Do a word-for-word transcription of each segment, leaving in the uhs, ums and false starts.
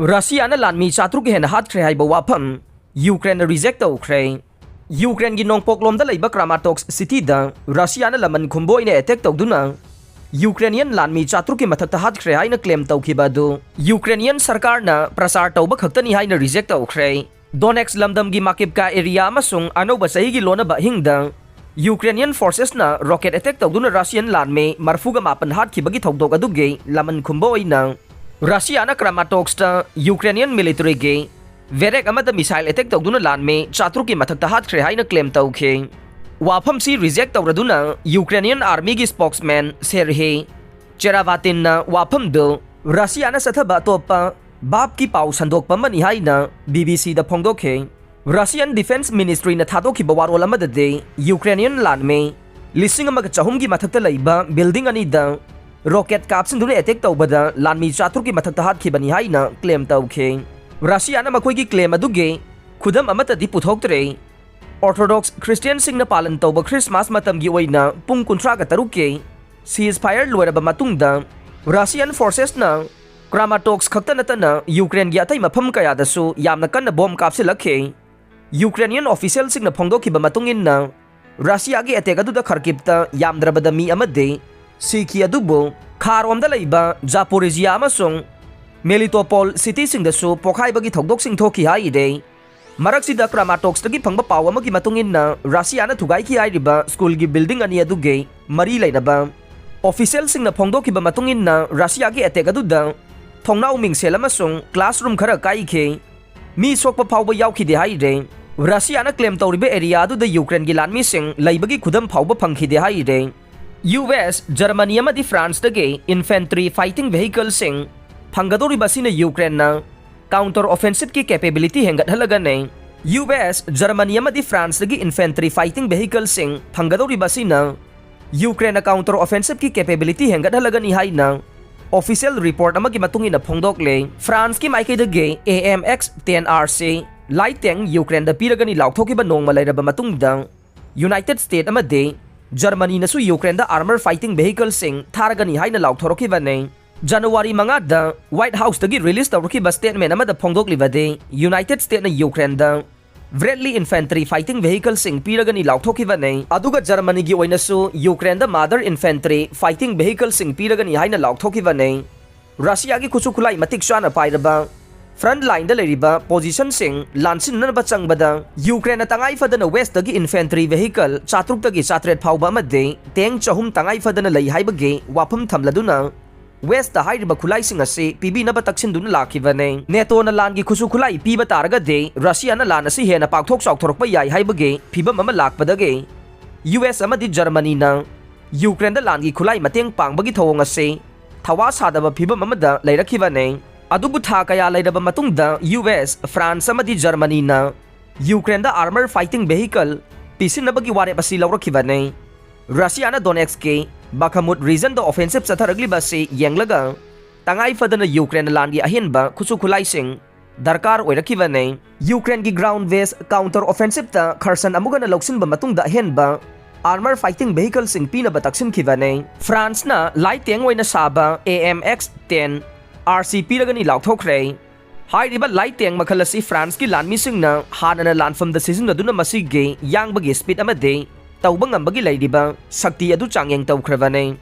ꯔꯁꯤꯌꯥꯅ ꯂꯥꯟꯃꯤ ꯆꯥꯇ꯭ꯔꯨꯛ ꯍꯦꯟꯅ ꯍꯥꯠꯈ꯭ꯔꯦ ꯍꯥꯏꯕ ꯋꯥꯐꯝ ꯌꯨꯀ꯭ꯔꯦꯟꯅ reject ꯇꯧꯈ꯭ꯔꯦ꯫ ꯌꯨꯀ꯭ꯔꯦꯟꯒꯤ ꯅꯣꯡꯄꯣꯛꯂꯣꯝꯗ ꯂꯩꯕ Kramatorsk cityꯗ ꯔꯁꯤꯌꯥꯅ ꯂꯃꯟ ꯈꯨꯝꯕ ꯑꯣꯏꯅ attack ꯇꯧꯗꯨꯅ Ukrainian ꯂꯥꯟꯃꯤ ꯆꯥꯇ꯭ꯔꯨꯛꯀꯤ ꯃꯊꯛꯇ ꯍꯥꯠꯈ꯭ꯔꯦ ꯍꯥꯏꯅ claim ꯇꯧꯈꯤꯕ ꯑꯗꯨ Ukrainian ꯁꯔꯀꯥꯔꯅ ꯄ꯭ꯔꯆꯥꯔ ꯇꯧꯕ ꯈꯛꯇꯅꯤ ꯍꯥꯏꯅ reject ꯇꯧꯈ꯭ꯔꯦ꯫ Donetsk ꯂꯝꯗꯝꯒꯤ Makivka area ꯑꯃꯁꯨꯡ ꯑꯅꯧꯕ ꯆꯍꯤꯒꯤ ꯂꯣꯟꯅꯕ ꯑꯍꯤꯡꯗ Ukrainian forcesꯅ rocket attack ꯇꯧꯗꯨꯅ Russian ꯂꯥꯟꯃꯤ ꯃꯔꯐꯨꯒ ꯃꯥꯄꯟ ꯍꯥꯠꯈꯤꯕꯒꯤ ꯊꯧꯗꯣꯛ ꯑꯗꯨꯒꯤ ꯂꯃꯟ ꯈꯨꯝꯕ ꯑꯣꯏꯅ ꯔꯁꯤꯌꯥꯅ Kramatorskꯇ Ukrainian militaryꯒꯤ barrack ꯑꯃꯗ missile attack ꯇꯧꯗꯨꯅ ꯂꯥꯟꯃꯤ ꯆꯥꯇ꯭ꯔꯨꯛꯀꯤ ꯃꯊꯛꯇ ꯍꯥꯠꯈ꯭ꯔꯦ ꯍꯥꯏꯅ claim ꯇꯧꯈꯤ꯫ ꯋꯥꯐꯝꯁꯤ reject ꯇꯧꯔꯗꯨꯅ Ukrainian armyꯒꯤ spokesman Serhiy Cheravatinꯅ ꯋꯥꯐꯝꯗꯨ ꯔꯁꯤꯌꯥꯅ ꯆꯠꯊꯕ ꯑꯇꯣꯞꯄ ꯚꯥꯞꯀꯤ ꯄꯥꯎ ꯁꯟꯗꯣꯛꯄ ꯑꯃꯅꯤ ꯍꯥꯏꯅ BBCꯗ ꯐꯣꯡꯗꯣꯛꯈꯤ꯫ Russian Defense Ministryꯅ ꯊꯥꯗꯣꯛꯈꯤꯕ ꯋꯥꯔꯣꯜ ꯑꯃꯗꯗꯤ Ukrainian ꯂꯥꯟꯃꯤ ꯂꯤꯁꯤꯡ ꯑꯃꯒ ꯆꯍꯨꯝꯒꯤ ꯃꯊꯛꯇ ꯂꯩꯕ building ꯑꯅꯤꯗ rocket ꯀꯥꯞꯁꯤꯟꯗꯨꯅ attack ꯇꯧꯕꯗ ꯂꯥꯟꯃꯤ ꯆꯥꯇ꯭ꯔꯨꯛꯀꯤ ꯃꯊꯛꯇ ꯍꯥꯠꯈꯤꯕꯅꯤ ꯍꯥꯏꯅ claim ꯇꯧꯈꯤ꯫ ꯔꯁꯤꯌꯥꯅ ꯃꯈꯣꯏꯒꯤ claim ꯑꯗꯨꯒꯤ ꯈꯨꯗꯝ ꯑꯃꯠꯇꯗꯤ ꯄꯨꯊꯣꯛꯇ꯭ꯔꯦ꯫ Orthodox Christianꯁꯤꯡꯅ ꯄꯥꯂꯟ ꯇꯧꯕ Christmas ꯃꯇꯝꯒꯤ ꯑꯣꯏꯅ ꯄꯨꯡ ꯀꯨꯟꯊ꯭ꯔꯥꯒ ꯇꯔꯨꯛꯀꯤ ceasefire ꯂꯣꯏꯔꯕ ꯃꯇꯨꯡꯗ Russian forcesꯅ Kramatorsk ꯈꯛꯇ ꯅꯠꯇꯅ Ukraineꯒꯤ ꯑꯇꯩ ꯃꯐꯝ ꯀꯌꯥꯗꯁꯨ ꯌꯥꯝꯅ ꯀꯟꯅ bomb ꯀꯥꯞꯁꯤꯜꯂꯛꯈꯤ꯫ Ukrainian officialꯁꯤꯡꯅ ꯐꯣꯡꯗꯣꯛꯈꯤꯕ ꯃꯇꯨꯡ ꯏꯟꯅ, ꯔꯁꯤꯌꯥꯒꯤ attack ꯑꯗꯨꯗ Kharkivꯇ ꯌꯥꯝꯗ꯭ꯔꯕꯗ ꯃꯤ ꯑꯃꯗꯤ ꯁꯤꯈꯤ, ꯑꯗꯨꯕꯨ ꯈꯥꯔꯣꯝꯗ ꯂꯩꯕ Zaporizhia ꯑꯃꯁꯨꯡ Melitopol cityꯁꯤꯡꯗꯁꯨ ꯄꯣꯈꯥꯏꯕꯒꯤ ꯊꯧꯗꯣꯛꯁꯤꯡ ꯊꯣꯛꯈꯤ ꯍꯥꯏꯔꯦ꯫ ꯃꯔꯛꯁꯤꯗ Kramatorskꯇꯒꯤ ꯐꯪꯕ ꯄꯥꯎ ꯑꯃꯒꯤ ꯃꯇꯨꯡ ꯏꯟꯅ, ꯔꯁꯤꯌꯥꯅ ꯊꯨꯒꯥꯏꯈꯤ ꯍꯥꯏꯔꯤꯕ ꯁ꯭ꯀꯨꯜꯒꯤ building ꯑꯅꯤ ꯑꯗꯨꯒꯤ ꯃꯔꯤ ꯂꯩꯅꯕ officialꯁꯤꯡꯅ ꯐꯣꯡꯗꯣꯛꯈꯤꯕ ꯃꯇꯨꯡ ꯏꯟꯅ, ꯔꯁꯤꯌꯥꯒꯤ attack ꯑꯗꯨꯗ ꯊꯣꯡꯅꯥꯎ ꯃꯤꯡꯁꯦꯜ ꯑꯃꯁꯨꯡ classroom ꯈꯔ ꯀꯥꯏꯈꯤ꯫ ꯃꯤ ꯁꯣꯛꯄ ꯐꯥꯎꯕ ꯌꯥꯎꯈꯤꯗꯦ ꯍꯥꯏꯔꯦ꯫ ꯔꯁꯤꯌꯥꯅ claim ꯇꯧꯔꯤꯕ area ꯑꯗꯨꯗ Ukraineꯒꯤ ꯂꯥꯟꯃꯤꯁꯤꯡ ꯂꯩꯕꯒꯤ ꯈꯨꯗꯝ ꯐꯥꯎꯕ ꯐꯪꯈꯤꯗꯦ ꯍꯥꯏꯔꯦ꯫ US, Germany ꯑꯃꯗꯤ Franceꯇꯒꯤ infantry fighting vehicleꯁꯤꯡ ꯐꯪꯒꯗꯧꯔꯤꯕ ꯑꯁꯤꯅ Ukraineꯅ counter offensiveꯀꯤ capability ꯍꯦꯟꯒꯠꯍꯜꯂꯒꯅꯤ꯫ US, Germany ꯑꯃꯗꯤ Franceꯇꯒꯤ infantry fighting vehicleꯁꯤꯡ ꯐꯪꯒꯗꯧꯔꯤꯕ ꯑꯁꯤꯅ Ukraineꯅ counter offensiveꯀꯤ capability ꯍꯦꯟꯒꯠꯍꯜꯂꯒꯅꯤ ꯍꯥꯏꯅ official report ꯑꯃꯒꯤ ꯃꯇꯨꯡ ꯏꯟꯅ ꯐꯣꯡꯗꯣꯛꯂꯦ꯫ Franceꯀꯤ ꯃꯥꯏꯀꯩꯗꯒꯤ AMX ten RC light tank Ukraineꯗ ꯄꯤꯔꯒꯅꯤ ꯂꯥꯎꯊꯣꯛꯈꯤꯕ ꯅꯣꯡꯃ ꯂꯩꯔꯕ ꯃꯇꯨꯡꯗ, United States ꯑꯃꯗꯤ Germanyꯅꯁꯨ Ukraineꯗ armor fighting vehicleꯁꯤꯡ ꯊꯥꯔꯒꯅꯤ ꯍꯥꯏꯅ ꯂꯥꯎꯊꯣꯔꯛꯈꯤꯕꯅꯤ꯫ ꯖꯅꯋꯥꯔꯤ ꯃꯉꯥꯗ White Houseꯇꯒꯤ release ꯇꯧꯔꯛꯈꯤꯕ statement ꯑꯃꯗ ꯐꯣꯡꯗꯣꯛꯂꯤꯕꯗꯤ, United Stateꯅ Ukraineꯗ Bradley infantry fighting vehicleꯁꯤꯡ ꯄꯤꯔꯒꯅꯤ ꯂꯥꯎꯊꯣꯛꯈꯤꯕꯅꯤ꯫ ꯑꯗꯨꯒ ꯖꯔꯃꯅꯤꯒꯤ ꯑꯣꯏꯅꯁꯨ Ukraineꯗ Marder infantry fighting vehicleꯁꯤꯡ ꯄꯤꯔꯒꯅꯤ ꯍꯥꯏꯅ ꯂꯥꯎꯊꯣꯛꯈꯤꯕꯅꯤ꯫ ꯔꯁꯤꯌꯥꯒꯤ ꯈꯨꯠꯁꯨ ꯈꯨꯠꯂꯥꯏ ꯃꯇꯤꯛ ꯆꯥꯅ ꯄꯥꯏꯔꯕ front lineꯗ ꯂꯩꯔꯤꯕ positionꯁꯤꯡ ꯂꯥꯟꯁꯤꯟꯅꯅꯕ ꯆꯪꯕꯗ Ukraineꯅ ꯇꯉꯥꯏ ꯐꯗꯅ Westꯇꯒꯤ infantry vehicle ꯆꯥꯇ꯭ꯔꯨꯛꯇꯒꯤ ꯆꯥꯇ꯭ꯔꯦꯠ ꯐꯥꯎꯕ ꯑꯃꯗꯤ tank ꯆꯍꯨꯝ ꯇꯉꯥꯏ ꯐꯗꯅ ꯂꯩ ꯍꯥꯏꯕꯒꯤ ꯋꯥꯐꯝ ꯊꯝꯂꯗꯨꯅ, Westꯇ ꯍꯥꯏꯔꯤꯕ ꯈꯨꯠꯂꯥꯏꯁꯤꯡ ꯑꯁꯤ ꯄꯤꯕꯤꯅꯕ ꯇꯛꯁꯤꯟꯗꯨꯅ ꯂꯥꯛꯈꯤꯕꯅꯤ꯫ NATOꯅ ꯂꯥꯟꯒꯤ ꯈꯨꯠꯁꯨ ꯈꯨꯠꯂꯥꯏ ꯄꯤꯕ ꯇꯥꯔꯒꯗꯤ ꯔꯁꯤꯌꯥꯅ ꯂꯥꯟ ꯑꯁꯤ ꯍꯦꯟꯅ ꯄꯥꯛꯊꯣꯛ ꯆꯥꯎꯊꯣꯔꯛꯄ ꯌꯥꯏ ꯍꯥꯏꯕꯒꯤ ꯐꯤꯕꯝ ꯑꯃ ꯂꯥꯛꯄꯗꯒꯤ US ꯑꯃꯗꯤ ꯖꯔꯃꯅꯤꯅ Ukraineꯗ ꯂꯥꯟꯒꯤ ꯈꯨꯠꯂꯥꯏ ꯃꯇꯦꯡ ꯄꯥꯡꯕꯒꯤ ꯊꯧꯑꯣꯡ ꯑꯁꯤ ꯊꯋꯥ ꯁꯥꯗꯕ ꯐꯤꯕꯝ ꯑꯃꯗ ꯂꯩꯔꯛꯈꯤꯕꯅꯤ꯫ ꯑꯗꯨꯕꯨ ꯊꯥ ꯀꯌꯥ ꯂꯩꯔꯕ ꯃꯇꯨꯡꯗ US, France ꯑꯃꯗꯤ ꯖꯔꯃꯅꯤꯅ Ukraineꯗ armor fighting vehicle ꯄꯤꯁꯤꯟꯅꯕꯒꯤ ꯋꯥꯔꯦꯞ ꯑꯁꯤ ꯂꯧꯔꯛꯈꯤꯕꯅꯤ꯫ ꯔꯁꯤꯌꯥꯅ Donetskꯀꯤ Bakhmut regionꯗ offensive ꯆꯠꯊꯔꯛꯂꯤꯕ ꯑꯁꯤ ꯌꯦꯡꯂꯒ, ꯇꯉꯥꯏ ꯐꯗꯅ Ukraineꯅ ꯂꯥꯟꯒꯤ ꯑꯍꯦꯟꯕ ꯈꯨꯠꯁꯨ ꯈꯨꯠꯂꯥꯏꯁꯤꯡ ꯗꯔꯀꯥꯔ ꯑꯣꯏꯔꯛꯈꯤꯕꯅꯤ꯫ Ukraineꯒꯤ ground based counter offensiveꯇ Kherson ꯑꯃꯨꯛ ꯍꯟꯅ ꯂꯧꯁꯤꯟꯕ ꯃꯇꯨꯡꯗ ꯑꯍꯦꯟꯕ armor fighting vehicleꯁꯤꯡ ꯄꯤꯅꯕ ꯇꯛꯁꯤꯟꯈꯤꯕꯅꯤ꯫ FRANCEꯅ light tank ꯑꯣꯏꯅ ꯁꯥꯕ AMX ten RC ꯄꯤꯔꯒꯅꯤ ꯂꯥꯎꯊꯣꯛꯈ꯭ꯔꯦ꯫ ꯍꯥꯏꯔꯤꯕ light tank ꯃꯈꯜ ꯑꯁꯤ FRANCEꯀꯤ ꯂꯥꯟꯃꯤꯁꯤꯡꯅ ꯍꯥꯟꯅꯅ ꯂꯥꯟꯐꯝꯗ ꯁꯤꯖꯤꯟꯅꯗꯨꯅ ꯃꯁꯤꯒꯤ ꯌꯥꯡꯕꯒꯤ speed ꯑꯃꯗꯤ ꯇꯧꯕ ꯉꯝꯕꯒꯤ ꯂꯩꯔꯤꯕ ꯁꯛꯇꯤ ꯑꯗꯨ ꯆꯥꯡꯌꯦꯡ ꯇꯧꯈ꯭ꯔꯕꯅꯤ꯫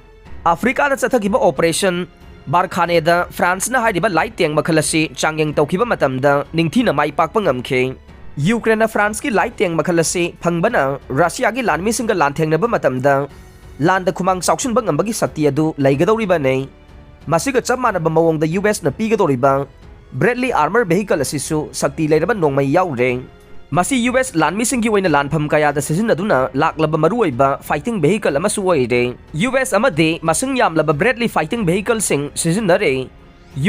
ꯑꯐ꯭ꯔꯤꯀꯥꯗ ꯆꯠꯊꯈꯤꯕ operation Barkhaneꯗ FRANCEꯅ ꯍꯥꯏꯔꯤꯕ light tank ꯃꯈꯜ ꯑꯁꯤ ꯆꯥꯡꯌꯦꯡ ꯇꯧꯈꯤꯕ ꯃꯇꯝꯗ ꯅꯤꯡꯊꯤꯅ ꯃꯥꯏ ꯄꯥꯛꯄ ꯉꯝꯈꯤ꯫ Ukraineꯅ FRANCEꯀꯤ light tank ꯃꯈꯜ ꯑꯁꯤ ꯐꯪꯕꯅ ꯔꯁꯤꯌꯥꯒꯤ ꯂꯥꯟꯃꯤꯁꯤꯡꯒ ꯂꯥꯟꯊꯦꯡꯅꯕ ꯃꯇꯝꯗ ꯂꯥꯟꯗ ꯈꯨꯃꯥꯡ ꯆꯥꯎꯁꯤꯟꯕ ꯉꯝꯕꯒꯤ ꯁꯛꯇꯤ ꯑꯗꯨ ꯂꯩꯒꯗꯧꯔꯤꯕꯅꯤ꯫ ꯃꯁꯤꯒ ꯆꯞ ꯃꯥꯟꯅꯕ ꯃꯑꯣꯡꯗ USꯅ ꯄꯤꯒꯗꯧꯔꯤꯕ Bradley armor vehicle ꯑꯁꯤꯁꯨ ꯁꯛꯇꯤ ꯂꯩꯔꯕ ꯅꯣꯡꯃꯩ ꯌꯥꯎꯔꯦ꯫ ꯃꯁꯤ US ꯂꯥꯟꯃꯤꯁꯤꯡꯒꯤ ꯑꯣꯏꯅ ꯂꯥꯟꯐꯝ ꯀꯌꯥꯗ ꯁꯤꯖꯤꯟꯅꯗꯨꯅ ꯂꯥꯛꯂꯕ ꯃꯔꯨꯑꯣꯏꯕ fighting vehicle ꯑꯃꯁꯨ ꯑꯣꯏꯔꯦ꯫ US ꯑꯃꯗꯤ ꯃꯁꯤꯡ ꯌꯥꯝꯂꯕ Bradley fighting vehicleꯁꯤꯡ ꯁꯤꯖꯤꯟꯅꯔꯦ꯫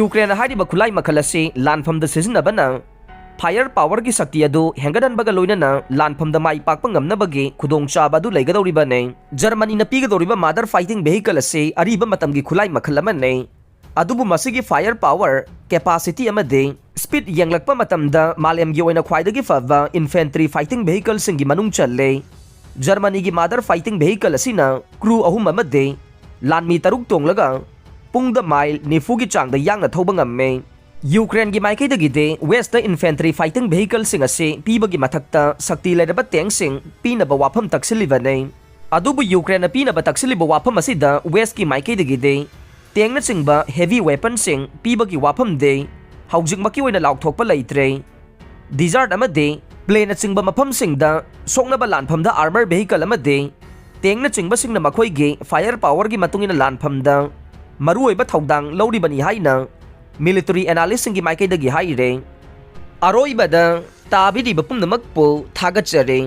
Ukraineꯅ ꯍꯥꯏꯔꯤꯕ ꯈꯨꯠꯂꯥꯏ ꯃꯈꯜ ꯑꯁꯤ ꯂꯥꯟꯐꯝꯗ ꯁꯤꯖꯤꯟꯅꯕꯅ fire powerꯒꯤ ꯁꯛꯇꯤ ꯑꯗꯨ ꯍꯦꯟꯒꯠꯍꯟꯕꯒ ꯂꯣꯏꯅꯅ ꯂꯥꯟꯐꯝꯗ ꯃꯥꯏ ꯄꯥꯛꯄ ꯉꯝꯅꯕꯒꯤ ꯈꯨꯗꯣꯡꯆꯥꯕ ꯑꯗꯨ ꯂꯩꯒꯗꯧꯔꯤꯕꯅꯤ꯫ ꯖꯔꯃꯅꯤꯅ ꯄꯤꯒꯗꯧꯔꯤꯕ Marder fighting vehicle ꯑꯁꯤ ꯑꯔꯤꯕ ꯃꯇꯝꯒꯤ ꯈꯨꯠꯂꯥꯏ ꯃꯈꯜ ꯑꯃꯅꯤ꯫ ꯑꯗꯨꯕꯨ ꯃꯁꯤꯒꯤ fire power, capacity ꯑꯃꯗꯤ speed ꯌꯦꯡꯂꯛꯄ ꯃꯇꯝꯗ ꯃꯥꯂꯦꯝꯒꯤ ꯑꯣꯏꯅ ꯈ꯭ꯋꯥꯏꯗꯒꯤ ꯐꯕ infantry fighting vehicleꯁꯤꯡꯒꯤ ꯃꯅꯨꯡ ꯆꯜꯂꯦ꯫ ꯖꯔꯃꯅꯤꯒꯤ Marder fighting vehicle ꯑꯁꯤꯅ crew ꯑꯍꯨꯝ ꯑꯃꯗꯤ ꯂꯥꯟꯃꯤ ꯇꯔꯨꯛ ꯇꯣꯡꯂꯒ ꯄꯨꯡꯗ ꯃꯥꯏꯜ ꯅꯤꯐꯨꯒꯤ ꯆꯥꯡꯗ ꯌꯥꯡꯅ ꯊꯧꯕ ꯉꯝꯃꯦ꯫ ꯌꯨꯀ꯭ꯔꯦꯟꯒꯤ ꯃꯥꯏꯀꯩꯗꯒꯤꯗꯤ Westꯇ infantry fighting vehicleꯁꯤꯡ ꯑꯁꯤ ꯄꯤꯕꯒꯤ ꯃꯊꯛꯇ ꯁꯛꯇꯤ ꯂꯩꯔꯕ tankꯁꯤꯡ ꯄꯤꯅꯕ ꯋꯥꯐꯝ ꯇꯛꯁꯤꯜꯂꯤꯕꯅꯤ꯫ ꯑꯗꯨꯕꯨ ꯌꯨꯀ꯭ꯔꯦꯟꯅ ꯄꯤꯅꯕ ꯇꯛꯁꯤꯜꯂꯤꯕ ꯋꯥꯐꯝ ꯑꯁꯤꯗ Westꯀꯤ ꯃꯥꯏꯀꯩꯗꯒꯤꯗꯤ tankꯅꯆꯤꯡꯕ heavy weaponꯁꯤꯡ ꯄꯤꯕꯒꯤ ꯋꯥꯐꯝꯗꯤ ꯍꯧꯖꯤꯛꯃꯛꯀꯤ ꯑꯣꯏꯅ ꯂꯥꯎꯊꯣꯛꯄ ꯂꯩꯇ꯭ꯔꯦ꯫ Desert ꯑꯃꯗꯤ plainꯅꯆꯤꯡꯕ ꯃꯐꯝꯁꯤꯡꯗ ꯁꯣꯛꯅꯕ ꯂꯥꯟꯐꯝꯗ armor vehicle ꯑꯃꯗꯤ tankꯅꯆꯤꯡꯕꯁꯤꯡꯅ ꯃꯈꯣꯏꯒꯤ fire powerꯒꯤ ꯃꯇꯨꯡ ꯏꯟꯅ ꯂꯥꯟꯐꯝꯗ ꯃꯔꯨꯑꯣꯏꯕ ꯊꯧꯗꯥꯡ ꯂꯧꯔꯤꯕꯅꯤ ꯍꯥꯏꯅ military analystꯁꯤꯡꯒꯤ ꯃꯥꯏꯀꯩꯗꯒꯤ ꯍꯥꯏꯔꯦ꯫ ꯑꯔꯣꯏꯕꯗ ꯇꯥꯕꯤꯔꯤꯕ ꯄꯨꯝꯅꯃꯛꯄꯨ ꯊꯥꯒꯠꯆꯔꯤ꯫